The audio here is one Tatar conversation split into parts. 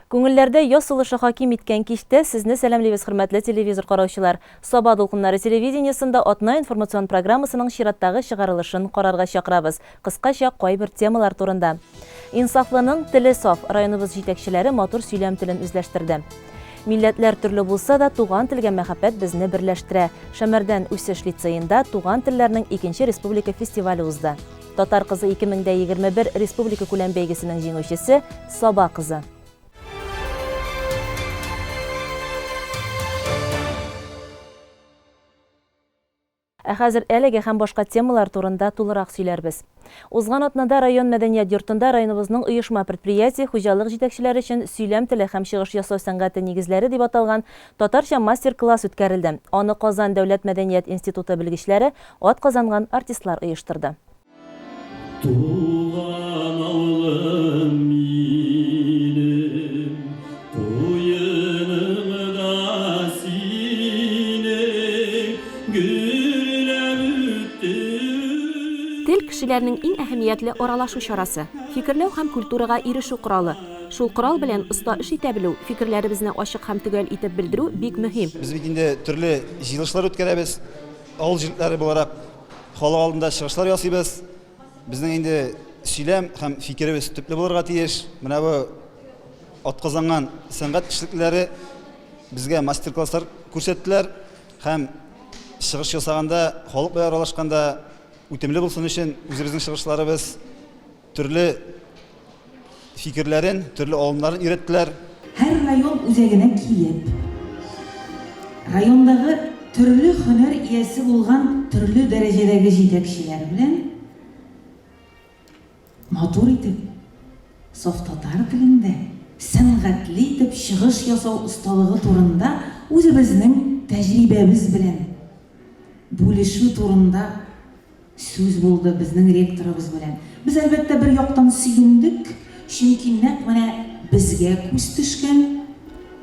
Күңелләрдә яз сулышы хаким иткән кичтә сезне сәламлибез, хөрмәтле телевизор караучылар. Саба дулкыннары телевидениесында атна информацион программасының чираттагы чыгарылышын карарга чакырабыз. Кыскача кайбер темалар турында. Инсафлының теле саф, районыбыз җитәкчеләре матур сөйләм телен үзләштерде. Милләтләр төрле булса да, туган телгә мәхәббәт безне берләштерә. Шәмәрдән үсеш лицеенда туган телләрнең икенче республика фестивале узды. Татар кызы 2021 республикакүләм бәйгесенең җиңүчесе, Саба кызы. Ә хәзер әлеге һәм башка темалар турында тулырак сөйләрбез. Узган атнада район мәдәният йортында районыбызның оешма-предприятие, хуҗалык җитәкчеләре өчен Сөйләм теле һәм чыгыш ясау сәнгате нигезләре дип аталган татарча мастер-класс үткәрелде. Аны Казан дәүләт мәдәният институты белгечләре, Атказанган артистлар оештырды. Туган авылым минем, куеныңда синең гөрләп үтте. Тел, кешеләрнең иң әһәмиятле аралашу чарасы, фикерләү һәм культурага ирешү коралы. Шул корал белән оста эш итә белү, фикерләребезне ачык һәм төгәл итеп белдерү бик мөһим. Без бит инде төрле җыелышлар үткәрәбез. Авыл җирлекләре буларак халык алдында чыгышлар ясыйбыз. Безнең инде сөйләм һәм фикеребез төпле булырга тиеш. Менә бу атказанган сәнгать эшлеклеләре безгә мастер-класслар күрсәттеләр һәм чыгыш ясаганда, халык белән аралашканда үтемле булсын өчен үзебезнең чыгышларыбыз Төрле фикерләрен, төрле алымнарын өйрәттеләр. Һәр район үзәгенә килеп, райондагы төрле һөнәр иясе булган төрле дәрәҗәдәге җитәкчеләр белән матур итеп, саф татар телендә, сәнгатьле итеп чыгыш ясау осталыгы турында үзебезнең тәҗрибәбез белән бүлешү турында Сүз булды безнең ректорыбыз белән. Без, әлбәттә, бер яктан сөендек, чөнки нәкъ менә безгә күз төшкән,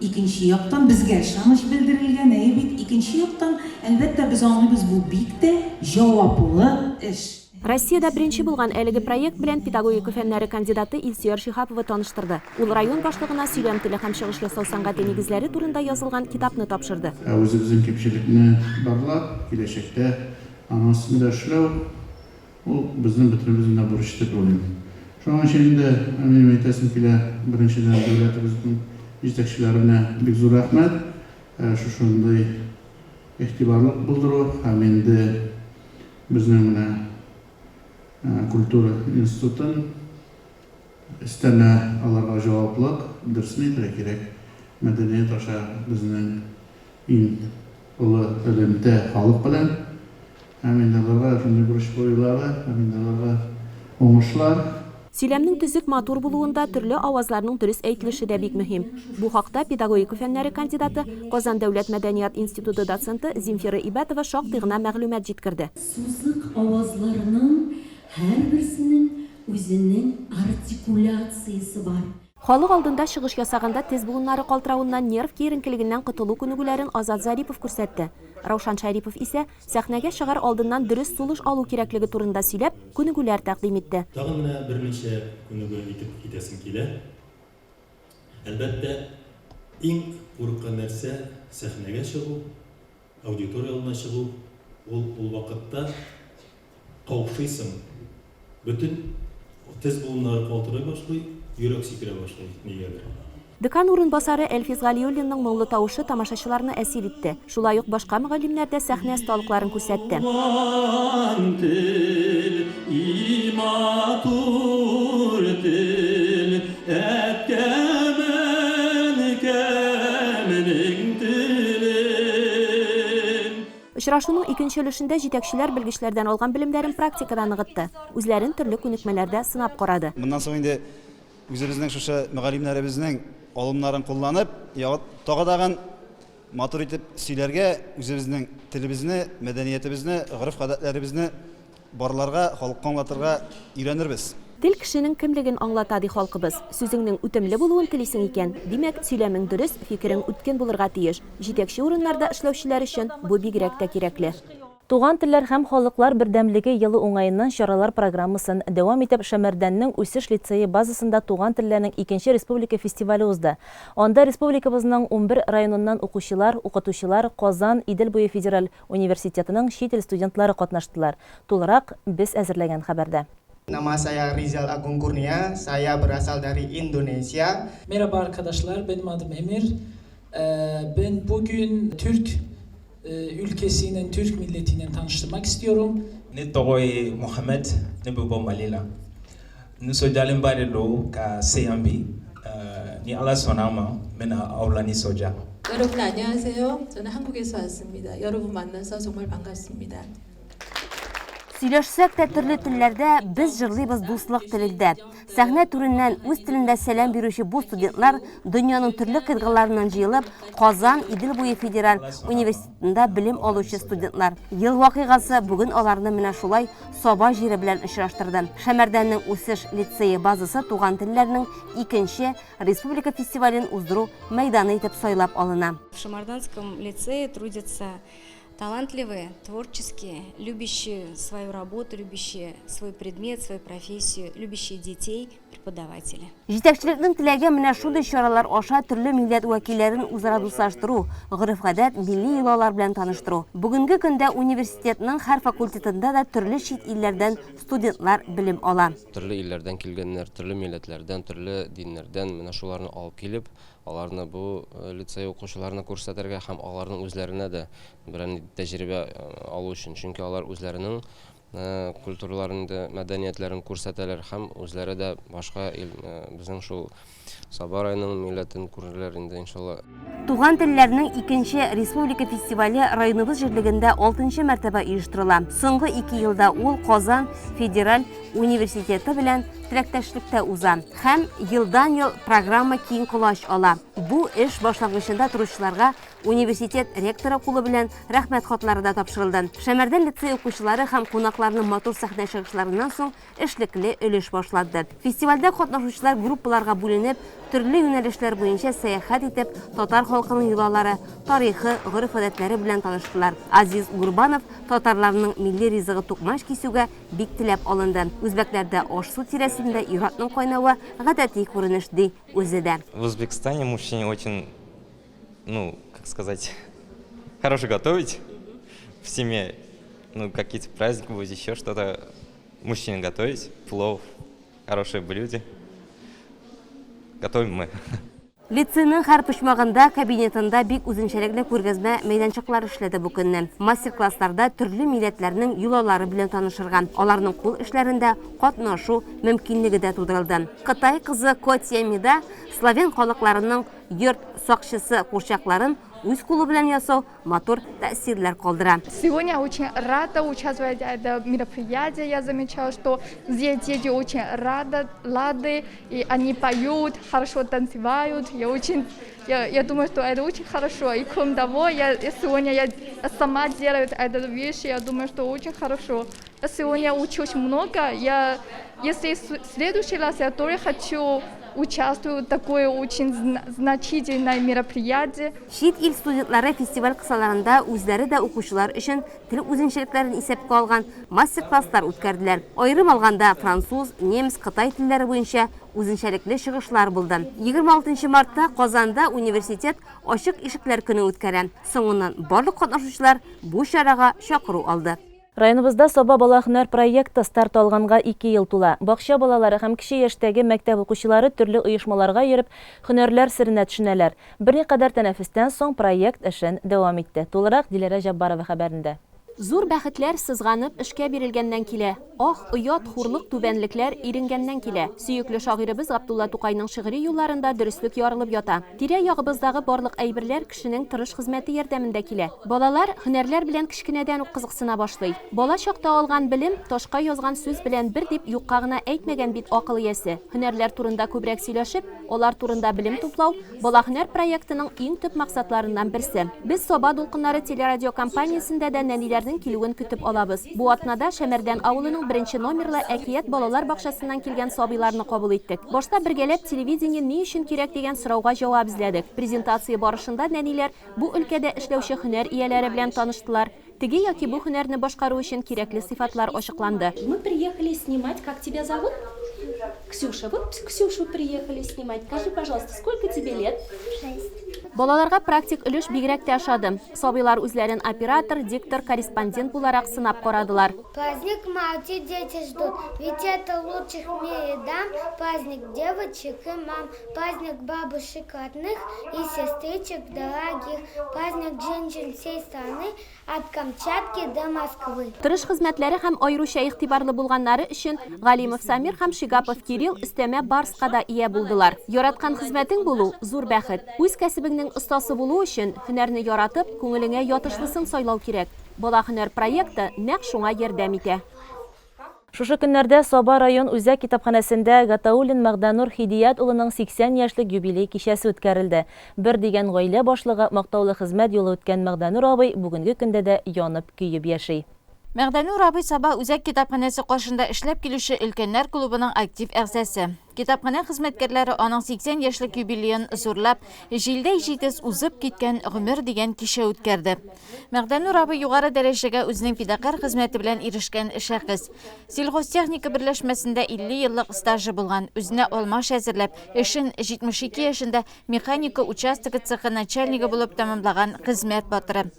икенче яктан, безгә ышаныч белдерелгән, әйе бит, икенче яктан, әлбәттә, без аңлыйбыз, бу бик тә җаваплы эш. Россиядә беренче булган әлеге проект белән педагогика фәннәре кандидаты Илсөяр Шиһапова таныштырды. Ул район башлыгына сөйләм теле һәм чыгыш ясау сәнгате нигезләре турында язылган китапны тапшырды. Ә үзебезнең кимчелекне барлап, киләчәктә Аның өстендә эшләү, ул безнең бөтенебезнең дә бурычы дип уйлыйм. Шуның өчен инде минем әйтәсем килә, беренчедән, дәүләтебезнең җитәкчеләренә бик зур рәхмәт, шушындый игътибарлык булдыру һәм инде безнең менә культура институтын өстәмә аларга җаваплык, дөресен әйтергә кирәк, мәдәният аша безнең Иң олы элемтә халык белән. Һәм инде аларга шундый бурыч куюлары, һәм инде аларга уңышлар. Сөйләмнең төзек, матур булуында төрле авазларның дөрес әйтелеше дә бик мөһим. Бу хакта педагогика фәннәре кандидаты, Казан дәүләт мәдәният институты доценты Земфира Ибәтова шактый гына мәгълүмат җиткерде. Сузык авазларның һәрберсенең үзенең артикуляциясе бар. Халык алдында чыгыш ясаганда тез буыннары калтыравыннан, нерв киеренкелегеннән котылу күнегүләрен Азат Зарипов күрсәтте. Раушан Шәрипов исә, сәхнәгә чыгар алдыннан дөрес сулыш алу кирәклеге турында сөйләп, күнегүләр тәкъдим итте. Тагын менә берничә күнегү әйтеп китәсем килә. Әлбәттә, иң курыккан нәрсә, сәхнәгә чыгу, аудитория алдына чыгу, ул ул вакытта каушыйсың, бөтен тез буыннары калтырый башлый, йөрәк сикерә башлый нигәдер. Декан урынбасары Әлфис Галиуллинның моңлы тавышы тамашачыларны әсир итте. Шулай ук башка мөгаллимнәр дә сәхнә осталыкларын күрсәтте. Туган тел, и матур тел, әткәм, әнкәмнең теле. Очрашуның икенче өлешендә җитәкчеләр белгечләрдән алган белемнәрен практикада ныгытты, үзләрен төрле күнекмәләрдә сынап карады. Моннан соң инде үзебезнең шушы мөгаллимнәребезнең алымнарын кулланып, тагы тагын матур итеп сөйләргә, үзебезнең телебезне, мәдәниятебезне, гореф-гадәтләребезне барларга, халыкка аңлатырга өйрәнербез. Тел кешенең кемлеген аңлата, ди халкыбыз. Сүзеңнең үтемле булуын телисең икән, димәк, сөйләмең дөрес, фикерең үткен булырга тиеш. Җитәкче урыннарда эшләүчеләр өчен бу бигрәк тә кирәкле. Туган телләр һәм халыклар бердәмлеге елы уңаеннан чаралар программасын дәвам итеп, Шәмәрдәннең Үсеш лицее базасында туган телләрнең икенче республика фестивале узды. Анда республикабызның 11 районыннан укучылар, укытучылар, Казан, Идел буе федераль университетының чит ил студентлары катнаштылар. Тулырак, без әзерләгән хәбәрдә. Nama saya Rizal Agung Kurnia, saya berasal dari Indonesia. Merhaba arkadaşlar, benim adım Emir. Ben bugün Türk ülkesinin, Türk milletinin tanıştırmak istiyorum. Ne tɔgɔ ye Mohamed, ne bɛ bɔ Mali la. Nisɔndiyalenba de don ka se yan bi. Ni Ala sɔnna a ma, n bɛna aw lanisɔndiya. 여러분 안녕하세요. 저는 한국에서 왔습니다. 여러분 만나서 정말 반갑습니다. Сөйләшсәк тә төрле телләрдә, без җырлыйбыз дуслык телендә. Сәхнә түреннән үз телендә сәлам бирүче бу студентлар дөньяның төрле кыйтгаларыннан җыелып, Казан Идел буе федераль университетында белем алучы студентлар. Ел вакыйгасы бүген аларны менә шулай Саба җире белән очраштырды. Шәмәрдәннең Үсеш лицее базасы туган телләрнең икенче республика фестивален уздыру мәйданы итеп сайлап алына. В Шаморданском лицее трудятся талантливые, творческие, любящие свою работу, любящие свой предмет, свою профессию, любящие детей преподаватели. Җитәкчелекнең теләге менә шундый чаралар аша төрле милләт вәкилләрен үзара дуслаштыру, гореф-гадәт, милли йолалар белән таныштыру. Бүгенге көндә университетның һәр факультетында да төрле чит илләрдән студентлар белем ала. Төрле илләрдән килгәннәр, төрле милләтләрдән, төрле диннәрдән менә шуларны алып килеп, аларны бу лицей укучыларына күрсәтергә һәм аларның үзләренә дә берәр нинди тәҗрибә алу өчен, чөнки алар үзләренең культураларын инде, мәдәниятләрен күрсәтәләр һәм үзләре дә башка ил, безнең шул Саба районының милләтен күрерләр инде, иншалла. Туган телләрнең икенче республика фестивале районыбыз җирлегендә алтынчы мәртәбә оештырыла. Соңгы ике елда ул Казан федераль университеты белән теләктәшлектә уза һәм елдан-ел программа киң колач ала. Бу эш башлангычында торучыларга университет ректоры кулы белән рәхмәт хатлары да тапшырылды. Шәмәрдән лицей укучылары һәм кунакларның матур сәхнә чыгышларыннан соң эшлекле өлеш башланды. Фестивальдә катнашучылар группаларга бүленеп, төрле юнәлешләр буенча сәяхәт итеп, татар халкының йолалары, тарихы, гореф-гадәтләре белән таныштылар. Азиз Гурбанов татарларның милли ризыгы тукмач кисүгә бик теләп алынды. Үзбәкләрдә аш-су тирәсендә ир-атның кайнавы гадәти күренеш, ди үзе дә. В Узбекистане мужчине очень, ну, как сказать, хорошо готовить в семье. Ну, какие-то праздники будут, еще что-то. Мужчине готовить, плов, хорошие блюда. Готовим мы. Лицейның һәр почмагында, кабинетында бик үзенчәлекле күргәзмә мәйданчыклар эшләде бу көнне. Мастер-классларда төрле милләтләрнең йолалары белән танышырга, аларның кул эшләрендә катнашу мөмкинлеге дә тудырылды. Кытай кызы Котия Мида славян халыкларының йорт сакчысы курчакларын үз кулы белән ясау матур тәэсирләр калдыра. Сегодня очень рада участвовать в этом мероприятии. Я замечала, что здесь дети очень рады, лады, и они поют, хорошо танцевают. Я очень, я, я думаю, что это очень хорошо. И кроме того, я, сегодня я сама делаю эту вещь, я думаю, что очень хорошо. Я сегодня учусь много. Я, если в следующий раз я тоже хочу участвовать в такое очень значительное мероприятие. Чит ил студентлары фестиваль кысаларында үзләре дә укучылар өчен тел үзенчәлекләрен исәпкә алган мастер-класслар үткәрделәр. Аерым алганда, француз, немец, кытай телләре буенча үзенчәлекле чыгышлар булды. 26 мартта Казанда университет ачык ишекләр көне үткәрә. Соңыннан барлык катнашучылар бу чарага чакыру алды. Районыбызда Саба бала һөнәр проекты старт алганга ике ел тула. Бакча балалары һәм кече яшьтәге мәктәп укучылары төрле оешмаларга йөреп, һөнәрләр серенә төшенәләр. Берникадәр тәнәфестән соң проект эшен дәвам итте. Тулырак Диләрә Җаббарова хәбәрендә. Зур бәхетләр сызганып эшкә бирелгәннән килә. Ах, оят, хурлык, түбәнлекләр иренгәннән килә. Сөекле шагыйребез Габдулла Тукайның шигъри юлларында дөреслек ярылып ята. Тирә-ягыбыздагы барлык әйберләр кешенең тырыш хезмәте ярдәмендә килә. Балалар һөнәрләр белән кечкенәдән үк кызыксына башлый. Бала чакта алган белем, ташка язган сүз белән бер дип юкка гына әйтмәгән бит акыл иясе. Һөнәрләр турында күбрәк сөйләшеп, алар турында белем туплау, Бала һөнәр проектының иң төп максатларыннан берсе. Без Саба дулкыннары телерадиокомпаниясендә дә нәниләрнең килүен көтеп алабыз. Бу атнада Шәмәрдән авылының беренче номерлы Әкият балалар бакчасыннан килгән сабыйларны кабул иттек. Башта бергәләп телевидение ни өчен кирәк дигән сорауга җавап эзләдек. Презентация барышында нәниләр бу өлкәдә эшләүче һөнәр ияләре белән таныштылар. Теге яки бу һөнәрне башкару өчен кирәкле сыйфатлар ачыкланды. Мы приехали снимать, как тебя зовут? Ксюша. Вот Ксюшу приехали снимать. Скажи, пожалуйста, сколько тебе лет? Шесть. Балаларга практик өлеш бигрәк тә ошады. Сабыйлар үзләрен оператор, диктор, корреспондент буларак сынап карадылар. Праздник в марте дети ждут, ведь это лучших в мире дам, праздник девочек и мам, праздник бабушек родных и сестричек дорогих, праздник женщин всей страны от Камчатки до Москвы. Тырыш хезмәтләре һәм аеруча игътибарлы булганнары өчен Галимов Самир һәм Шигапов Кирилл өстәмә барска да ия булдылар. Яраткан хезмәтең булу, зур бәхет. Үз кәсебеңнең остасы булу өчен, һөнәрне яратып, күңелеңә ятышлысын сайлау кирәк. Бала һөнәр проекты нәкъ шуңа ярдәм итә. Шушы көннәрдә Саба район үзәк китапханәсендә Гатауллин Мәгъдәнур Һидият улының 80 яшьлек юбилей кичәсе үткәрелде. Бер дигән гаилә башлыгы, мактаулы хезмәт юлы үткән Мәгъдәнур абый бүгенге көндә дә янып-көеп яши. Мәгъдәнур абый Саба үзәк китапханәсе каршында эшләп килүче өлкәннәр клубының актив әгъзасы. Китапханә хезмәткәрләре аның 80 яшьлек юбилеен зурлап, Җилдәй җитез узып киткән гомер дигән кичә үткәрде. Мәгъдәнур абый югары дәрәҗәгә үзенең фидакарь хезмәте белән ирешкән шәхес. Сельхозтехника берләшмәсендә 50 еллык стажы булган, үзенә алмаш әзерләп, эшен 72 яшендә механика участогы цехы начальнигы булып тәмамлаган хезмәт батыры.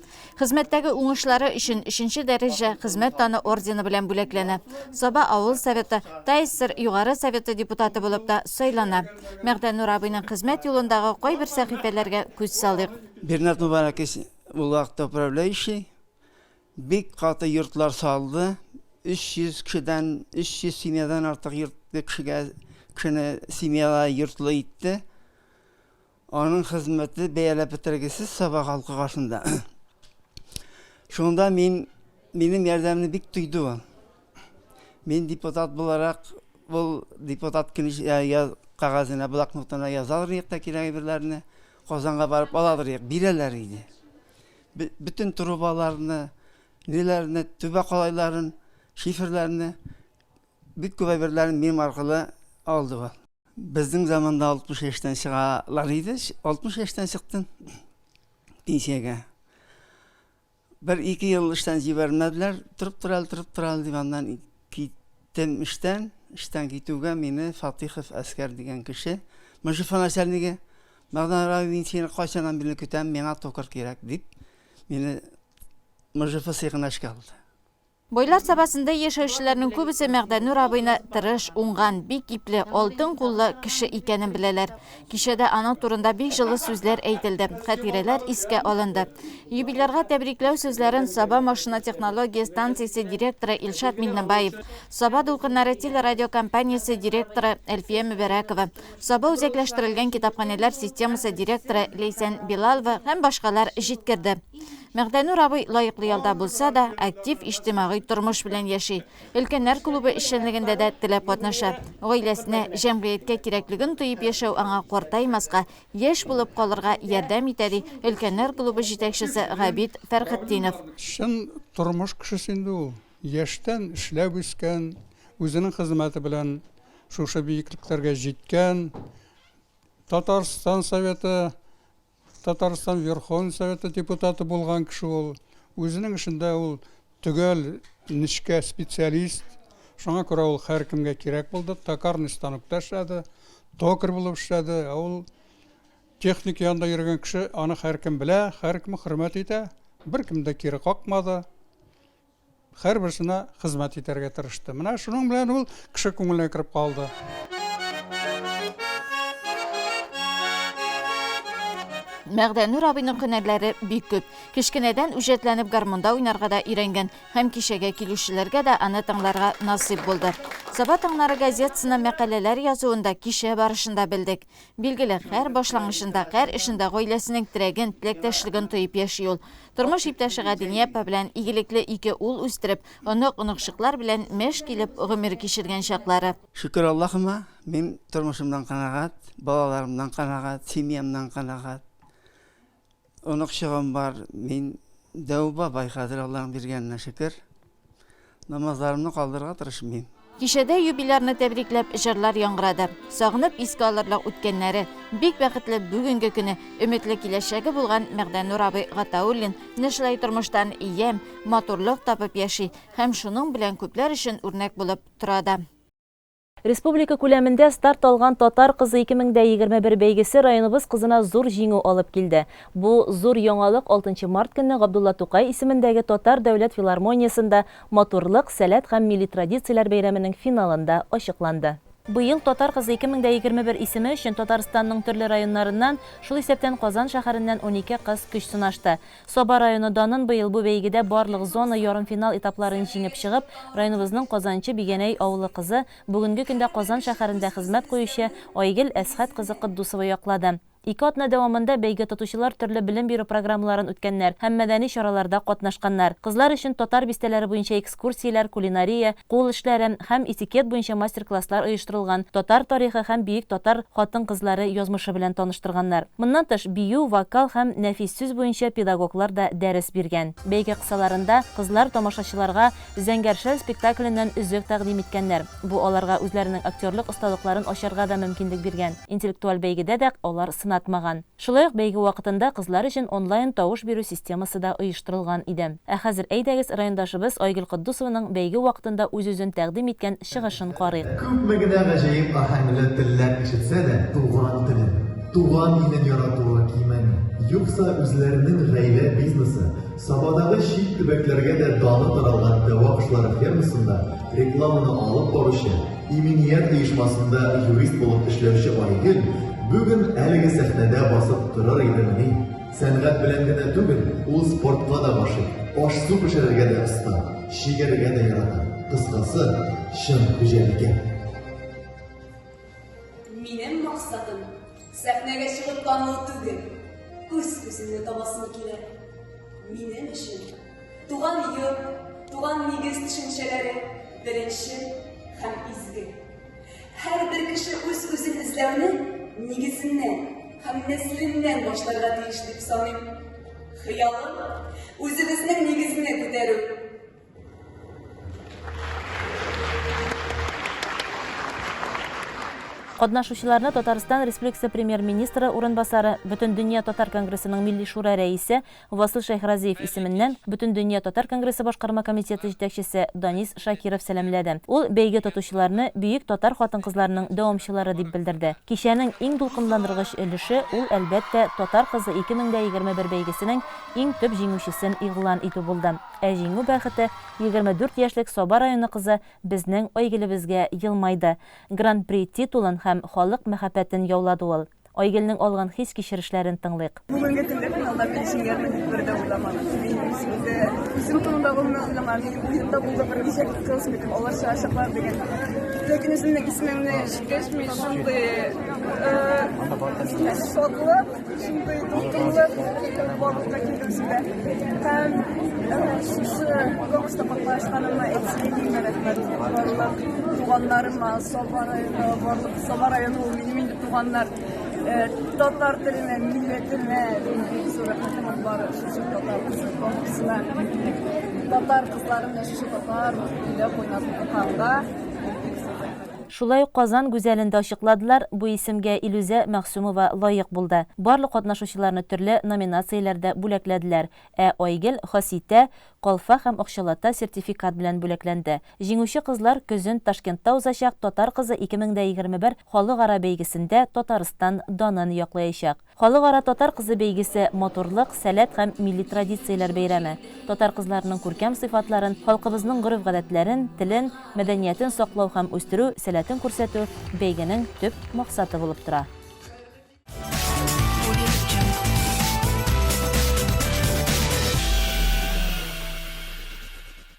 Хезмәттәге уңышлары өчен өченче дәрәҗә Хезмәт даны ордены белән бүләкләнә. Саба авыл советы, ТАССР Югары Советы депутаты булып та сайлана. Мәгъдәнур абыйның хезмәт юлындагы кайбер сәхифәләргә күз салыйк. Бернард Мубаракис ул вакытта управляющий, бик каты йортлар салды, 300 кешедән, 300 семьядан артык йорт кешегә, кешене семьяда йортлы итте. Аның хезмәте бәяләп бетергесез Саба халкы каршында. Шунда мин минем ярдәмне бик тойды ул. Мин депутат буларак ул депутат кәгазенә, блокнотына язалар идек тә кирәк әйберләрне, Казанга барып аладыр идек, бирәләр иде. Бөтен трубаларны, ниләрне, түбә калайларын, шиферләрне, бик күп әйберләрне минем аркылы алды ул. Безнең заманда 60 яшьтән чыгалар иде. 60 яшьтән чыктым пенсиягә. Бер ике ел эштән җибәрмәделәр. Торып тор әле, торып тор әле дип аннан киттем эштән. Эштән китүгә мине Фатихов Әскәр дигән кеше, МЖФ начальнигы, Мәгъдән абый, мин сине кайчаннан бирле көтәм, миңа токарь кирәк дип, мине МЖФ цехына эшкә алды. Байлар Сабасында яшәүчеләрнең күбесе Мәгъдәнур абыйны тырыш, уңган, бик ипле, алтын куллы кеше икәнен беләләр. Кичәдә аның турында бик җылы сүзләр әйтелде, хатирәләр искә алынды. Юбилярга тәбрикләү сүзләрен Саба машина технология станциясе директоры Илшат Миннебаев, Саба дулкыннары телерадиокомпаниясе директоры Әлфия Мөбәрәкова, Саба үзәкләштерелгән китапханәләр системасы директоры Ләйсән Билалова һәм башкалар җиткерде. Мәгъдәнур абый лаеклы ялда булса да, актив иҗтимагый тормыш белән яши. Өлкәннәр клубы эшчәнлегендә дә теләп катнаша. Гаиләсенә, җәмгыятькә кирәклеген тоеп яшәү аңа картаймаска, яшь булып калырга ярдәм итә, ди өлкәннәр клубы җитәкчесе Габит Фәрхетдинов. Чын тормыш кешесе инде ул. Яшьтән эшләп үскән, үзенең хезмәте белән шушы биеклекләргә җиткән, Татарстан Советы, Татарстан Верховный Советы депутаты булган кеше ул. Үзенең эшендә ул төгәл, нечкә специалист. Шуңа күрә ул һәркемгә кирәк булды. Токарный станокта эшләде, токарь булып эшләде. Ә ул техник янында йөргән кеше, аны һәркем белә, һәркем хөрмәт итә. Беркем дә кире какмады. Һәрберсенә хезмәт итәргә тырышты. Менә шуның белән ул кеше күңеленә кереп калды. Мәгъдәнур абыйның һөнәрләре бик күп. Кечкенәдән үҗәтләнеп гармунда уйнарга да өйрәнгән һәм кичәгә килүчеләргә дә аны тыңларга насыйп булды. Саба таңнары газетасына мәкаләләр язуын да кичә барышында белдек. Билгеле, һәр башлангычында, һәр эшендә гаиләсенең терәген, теләктәшлеген тоеп яши ул. Тормыш иптәше Гадения апа белән игелекле ике ул үстереп, онык-оныкчыклар белән мәш килеп гомер кичергән чаклары. Шөкер Аллаһыма, мин тормышымнан канәгать, балаларымнан канәгать, семьямнан канәгать. Оныкчыгым бар, мин дәү бабай хәзер Аллаһның биргәненә шөкер. Намазларымны калдырырга тырышмыйм. Кичәдә юбилярны тәбрикләп җырлар яңгырады. Сагынып искә алырлык үткәннәре, бик бәхетле бүгенге көне, өметле киләчәге булган Мәгъдәнур абый Гатауллин менә шулай тормыштан ямь, матурлык табып яши һәм шуның белән күпләр өчен үрнәк булып тора да. Республика күләмендә старт алган Татар кызы 2021 бәйгесе районыбыз кызына зур җиңү алып килде. Бу зур яңалык алтынчы март көнне Габдулла Тукай исемендәге Татар дәүләт филармониясендә Матурлык, сәләт һәм милли традицияләр бәйрәменең финалында ачыкланды. Быел Татар кызы 2021 исеме өчен Татарстанның төрле районнарыннан, шул исәптән Казан шәһәреннән 12 кыз көч сынашты. Саба районы данын быел бу бәйгедә барлык зона ярымфинал этапларын җиңеп чыгып, районыбызның Казанчы Бигәнәй авылы кызы, бүгенге көндә Казан шәһәрендә хезмәт куючы Айгөл Әсхәт кызы Котдусова яклады. Ике атна дәвамында бәйге тотучылар төрле белем бирү программаларын үткәннәр һәм мәдәни чараларда катнашканнар. Кызлар өчен татар бистәләре буенча экскурсияләр, кулинария, кул эшләре һәм этикет буенча мастер-класслар оештырылган, татар тарихы һәм бөек татар хатын-кызлары язмышы белән таныштырганнар. Моннан тыш, бию, вокал һәм нәфис сүз буенча педагоглар да дәрес биргән. Бәйге кысаларында кызлар тамашачыларга Зәңгәр шәл спектакленнән өзек тәкъдим иткәннәр. Бу аларга үзләренең актерлык осталыкларын ачарга да мөмкинлек биргән. Интеллектуаль бәйгедә дә алар сынатмаган. Шулай ук бәйге вакытында кызлар өчен онлайн тавыш бирү системасы да оештырылган иде. Ә хәзер әйдәгез, райондашыбыз Айгөл Котдусованың бәйге вакытында үз-үзен тәкъдим иткән чыгышын карыйк. Күпме генә гаҗәеп аһәңле телләр ишетсә дә, туган телен, туган илен яратуы кимеми. Юкса үзләренең гаилә бизнесы, Сабадагы чит төбәкләргә дә даны таралган дәва кошлары фермасында рекламаны алып баручы, иминият оешмасында юрист булып эшләүче Айгөл бүген әлеге сәхнәдә басып торыр идемени? Сәнгать белән генә түгел, ул спортка да гашыйк, аш-су пешерергә дә оста, чигәргә дә ярата. Кыскасы, чын хуҗабикә. Минем максатым сәхнәгә чыгып танылу түгел, үз-үземне табасым килә. Минем өчен туган йорт, туган нигез төшенчәләре беренче һәм изге. Һәрбер кеше үз-үзен эзләүне нигезеннән һәм нәселеннән башларга тиеш дип саныйм. Хыялым, үзебезнең нигезне күтәрү. Катнашучыларны Татарстан Республикасы Премьер-министры урынбасары, Бөтендөнья татар конгрессының Милли шура рәисе Васил Шәйхразиев исеменнән Бөтендөнья татар конгрессы башкарма комитеты җитәкчесе Данис Шакиров сәламләде. Ул бәйге тотучыларны бөек татар хатын-кызларының дәвамчылары дип белдерде. Кичәнең иң дулкынландыргыч өлеше ул, әлбәттә, Татар кызы 2021 бәйгесенең иң төп җиңүчесен игълан итү булды. Ә җиңү бәхете 24 яшьлек Саба районы кызы безнең Айгөлебезгә елмайды. Гран-при титулын һәм халык мәхәббәтен яулады ул. Айгөлнең алган хис-кичерешләрен тыңлыйк. Бүгенге көндә финалда мин җиңәрмен дип бер дә уйламадым. Мин үземдә, үзем турында гомумән уйламадым. Минем уемда булды берничә кыз, минем алар чыгачаклар дигән. Ләкин үземнең исемемне ишеткәч, мин шундый э, шатлык, Шундый дулкынлык барлыкка килде үземдә. Һәм шушы конкурста катнашканыма әтиемә мең рәхмәт. Барлык туганнарыма, Саба районы, барлык Саба районы ул минем инде туганнар. Татар теленә, милләтемә бик зур рәхмәтем бар шушы татар кызы конкурсына. Татар кызларын шушы татар телендә кайнатканга бик зур рәхмәт. Шулай ук Казан гүзәлен дә ачыкладылар, бу исемгә Илүзә Мәгъсүмова лаек булды. Барлык катнашучыларны төрле номинацияләрдә бүләкләделәр, ә Айгөл Хаситә, Калфа һәм акчалата сертификат белән бүләкләнде. Җиңүче кызлар көзен Ташкентта узачак Татар кызы 2021 халыкара бәйгесендә Татарстан данын яклаячак. Халыкара Татар кызы бәйгесе, матурлык, сәләт һәм милли традицияләр бәйрәме. Татар кызларының күркәм сыйфатларын, халкыбызның гореф-гадәтләрен, телен, мәдәниятен саклау һәм үстерү сәләтен күрсәтү бәйгенең төп максаты булып тора.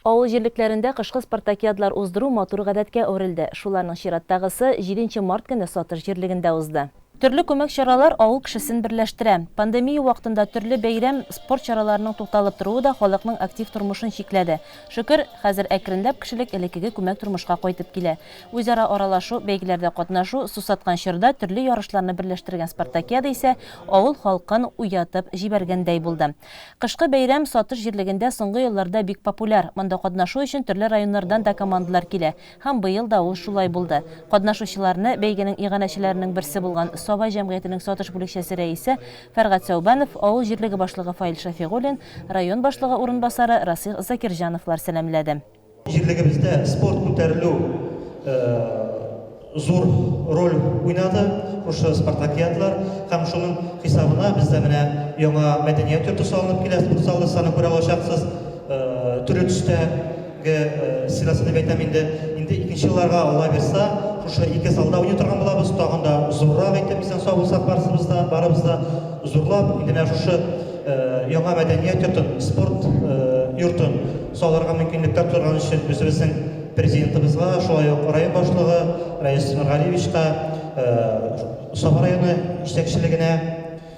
Авыл җирлекләрендә кышкы спартакиадалар уздыру матур гадәткә әверелде. Шуларның чираттагысы җиденче март көнне Сатыш җирлегендә узды. Төрле күмәк чаралар авыл кешесен берләштерә. Пандемия вакытында төрле бәйрәм, спорт чараларының тукталып торуы да халыкның актив тормышын чикләде. Шөкер, хәзер әкренләп кешелек элеккеге күмәк тормышка кайтып килә. Үзара аралашу, бәйгеләрдә катнашу, сусаткан чорда төрле ярышларны берләштергән спартакиада исә авыл халкын уятып җибәргәндәй булды. Кышкы бәйрәм Сатыш җирлегендә соңгы елларда бик популяр. Монда катнашу өчен төрле районнардан да командалар килә. Һәм быел да ул шулай булды. Катнашучыларны бәйгенең иганәчеләренең берсе булган Саба җәмгыятенең сатыш бүлекчәсе рәисе Фәргать Сәүбәнов, авыл җирлеге башлыгы Фаил Шәфигуллин, район башлыгы урынбасары Расыйх Закирҗановлар сәламләде. Җирлегебездә спорт күтәрелү зур роль уйнады, шушы спартакиадалар һәм шуның хисабына бездә менә яңа мәдәният йорты салынып килә, спорт залы, сез аны күрә алачаксыз, төрле төстә. Ге стенасы дип әйтәм инде. Инде икенче елларга, Алла бирса, шушы ике залда уйный торган булабыз. Тагын да зуррак итеп, исән-сау булсак барысыбыз да, барыбыз да зурлап, инде менә шушы яңа мәдәният йортын, спорт йортын салырга мөмкинлекләр тудырган өчен үзебезнең президентыбызга, шулай ук район башлыгы Рәис Миргалиевичка, Саба районы җитәкчелегенә,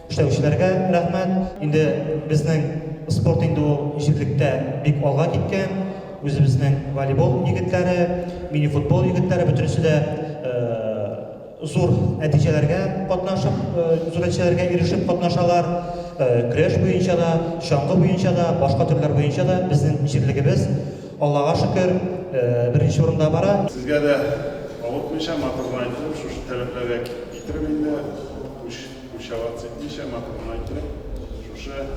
Эшләүчеләргә рәхмәт. Инде безнең спорт инде ул җирлектә бик алга киткән. Үзебезнең волейбол егетләре, мини-футбол егетләре бөтенесе дә зур нәтиҗәләргә катнашып, зур нәтиҗәләргә ирешеп катнашалар. Көрәш буенча да, чаңгы буенча да, башка төрләр буенча да безнең җирлегебез, Аллага шөкер, беренче урында бара. Сезгә дә авыртмыйча, матур гына иттереп, шушы таләпләргә китереп инде, күч. Кучават итмичә, матур гына иттереп, шушы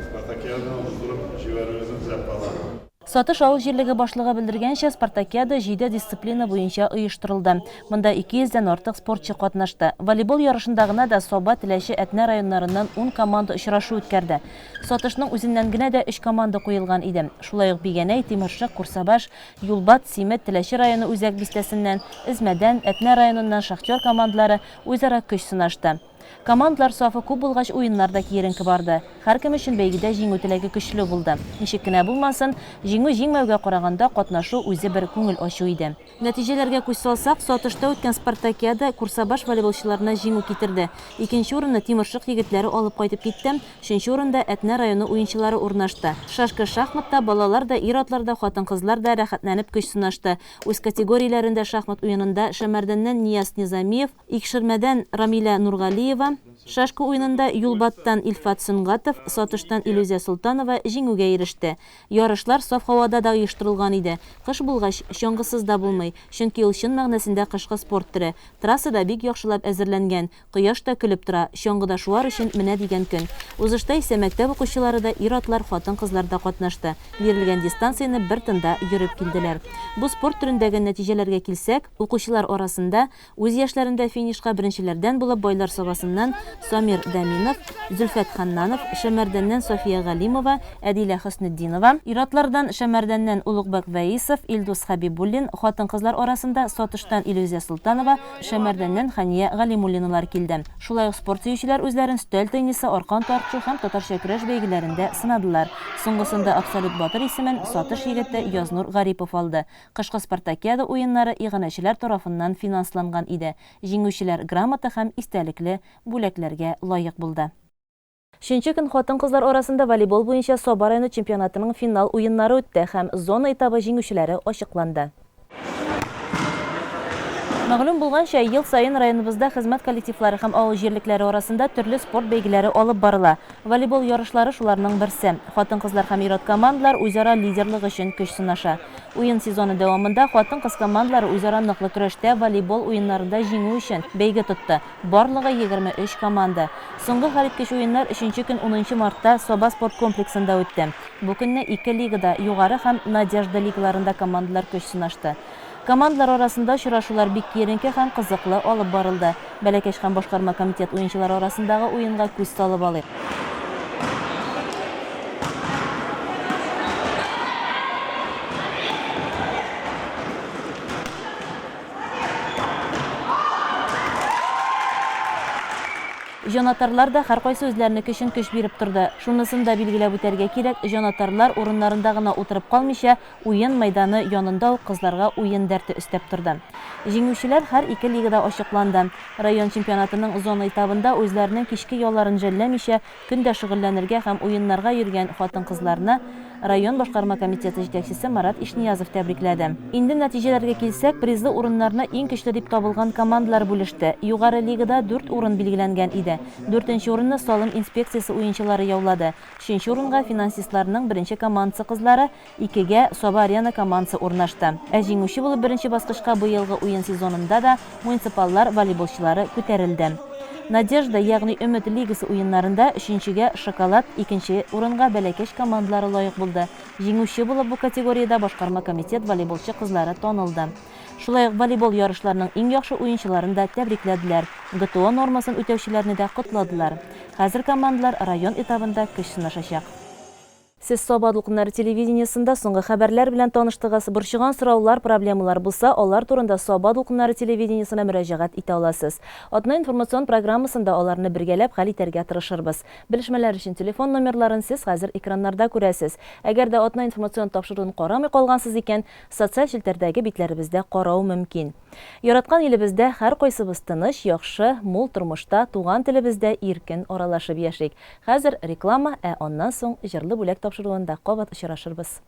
спартакиаданы уздырып җибәрүегезне теләп калам. Сатыш авыл җирлеге башлыгы белдергәнчә, спартакиада җиде дисциплина буенча оештырылды. Монда 200 дән артык спортчы катнашты. Волейбол ярышында гына да Саба, Теләче, Әтнә районнарыннан ун команда очрашу үткәрде. Сатышның үзеннән генә дә өч команда куелган иде. Шулай ук Бигәнәй, Тимершык, Курсабаш, Юлбат, Симет, Теләче районы үзәк бистәсеннән, Эзмәдән, Әтнә районыннан Шахтер командалары Үзара көч сынашты. Командалар сафы күп булгач, уеннар да киеренке барды. Һәркем өчен бәйгедә җиңү теләге көчле булды. Ничек кенә булмасын, җиңү-җиңмәүгә караганда, катнашу үзе бер күңел ачу иде. Нәтиҗәләргә күз салсак, Сатышта үткән спартакиада Курсабаш волейболчыларына җиңү китерде. Икенче урынны Тимершык егетләре алып кайтып китте, өченче урында Әтнә районы уенчылары урнашты. Шашка-шахматта балалар да, ир-атлар да, хатын-кызлар да рәхәтләнеп көч сынашты. Үз категорияләрендә шахмат уенында Шәмәрдәннән Нияз Низамиев, Икшермәдән Рамилә Нургалиева, шашка уенында Юлбаттан Илфат Сөнгатов, Сатыштан Илүзә Солтанова җиңүгә иреште. Ярышлар саф һавада да оештырылган иде. Кыш булгач, чаңгысыз да булмый, чөнки ул чын мәгънәсендә кышкы спорт төре. Трасса да бик яхшылап әзерләнгән. Кояш та көлеп тора, чаңгыда шуар өчен менә дигән көн. Узышта исә мәктәп укучылары да, ир-атлар, хатын-кызлар да катнашты. Бирелгән дистанцияне бер тында йөреп килделәр. Бу спорт төрендәге нәтиҗәләргә килсәк, укучылар арасында үз яшьләрендә финишка беренчеләрдән булып Байлар Сабасыннан Самир Дәминов, Зөлфәт Ханнанов, Шәмәрдәннән София Галимова, Әдилә Хөснетдинова, ир-атлардан Шәмәрдәннән Олугбәк Вәисов, Илдус Хәбибуллин, хатын-кызлар арасында Сатыштан Илүзә Солтанова, Шәмәрдәннән Хәния Галимуллиналар килде. Шулай ук спорт сөючеләр үзләрен өстәл теннисы, аркан тартышу һәм татарча көрәш бәйгеләрендә сынадылар. Соңгысында абсолют батыр исемен Сатыш егете Язнур Гарипов алды. Кышкы спартакиада уеннары иганәчеләр тарафыннан финансланган иде. Җиңүчеләр грамота һәм истәлекле бүләкләргә лаек булды. Өченче көн хатын-кызлар арасында волейбол буенча Саба районы чемпионатының финал уеннары үтте һәм зона этабы җиңүчеләре ачыкланды. Мәгълүм булганча, ел саен районыбызда хезмәт коллективлары һәм авыл җирлекләре арасында төрле спорт бәйгеләре алып барыла. Волейбол ярышлары шуларның берсе. Хатын-кызлар һәм ир-ат командалар үзара лидерлык өчен көч сынаша. Уен сезоны дәвамында хатын-кыз командалары үзара ныклы көрәштә волейбол уеннарында җиңү өчен бәйге тотты. Барлыгы 23 команда. Соңгы хәлиткеч уеннар өченче көн унынчы мартта Саба спорт комплексында үтте. Бу көнне ике лигада, Югары һәм Надежда лигаларында командалар көч сынашты. Командалар арасында очрашулар бик киеренке һәм кызыклы алып барылды. Бәләкәч һәм башкарма комитет уенчылары арасындагы уенга күз салып алыйк. Җанатарлар да һәркайсы үзләренеке өчен көч биреп торды. Шунысын да билгеләп үтәргә кирәк, җанатарлар урыннарында гына утырып калмыйча, уен мәйданы янында ук кызларга уен дәрте өстәп торды. Җиңүчеләр һәр ике лигада ачыкланды. Район чемпионатының зона этабында үзләренең кичке ялларын жәлләмичә, көн дә шөгыльләнергә һәм уеннарга йөргән хатын-кызларны район башкарма комитеты җитәкчесе Марат Ишниязов тәбрикләде. Инде нәтиҗәләргә килсәк, призлы урыннарны иң көчле дип табылган командалар бүлеште. Югары лигада дүрт урын билгеләнгән иде. Дүртенче урынны салым инспекциясе уенчылары яулады. Өченче урынга финансистларның беренче командасы кызлары, икегә Саба-Арена командасы урнашты. Ә җиңүче булып беренче баскычка быелгы уен сезонында да муниципаллар волейболчылары күтәрелде. Надежда, ягъни Өмет лигасы уеннарында өченчегә Шоколад, икенче урынга Бәләкәч командалары лаек булды. Җиңүче булып бу категориядә башкарма комитет волейболчы кызлары танылды. Шулай ук волейбол ярышларының иң яхшы уенчыларын да тәбрикләделәр, ГТО нормасын үтәүчеләрне дә котладылар. Хәзер командалар район этабында көч сынашачак. Сез Саба дулкыннары телевидениесендә соңгы хәбәрләр белән таныштыгыз. Борчыган сораулар, проблемалар булса, алар турында Саба дулкыннары телевидениесенә мөрәҗәгать итә аласыз. Атна информацион программасында аларны бергәләп хәл итәргә тырышырбыз. Белешмәләр өчен телефон номерларын сез хәзер экраннарда күрәсез. Әгәр дә Атна информацион тапшыруын карамый калгансыз икән, социаль челтәрдәге битләребездә карау мөмкин. Яраткан илебездә һәркайсыбыз тыныч, яхшы, мул тормышта, туган телебездә иркен аралашып яшик. Хәзер реклама, ә аннан соң Җырлы бүләк тапшыруында кабат очрашырбыз.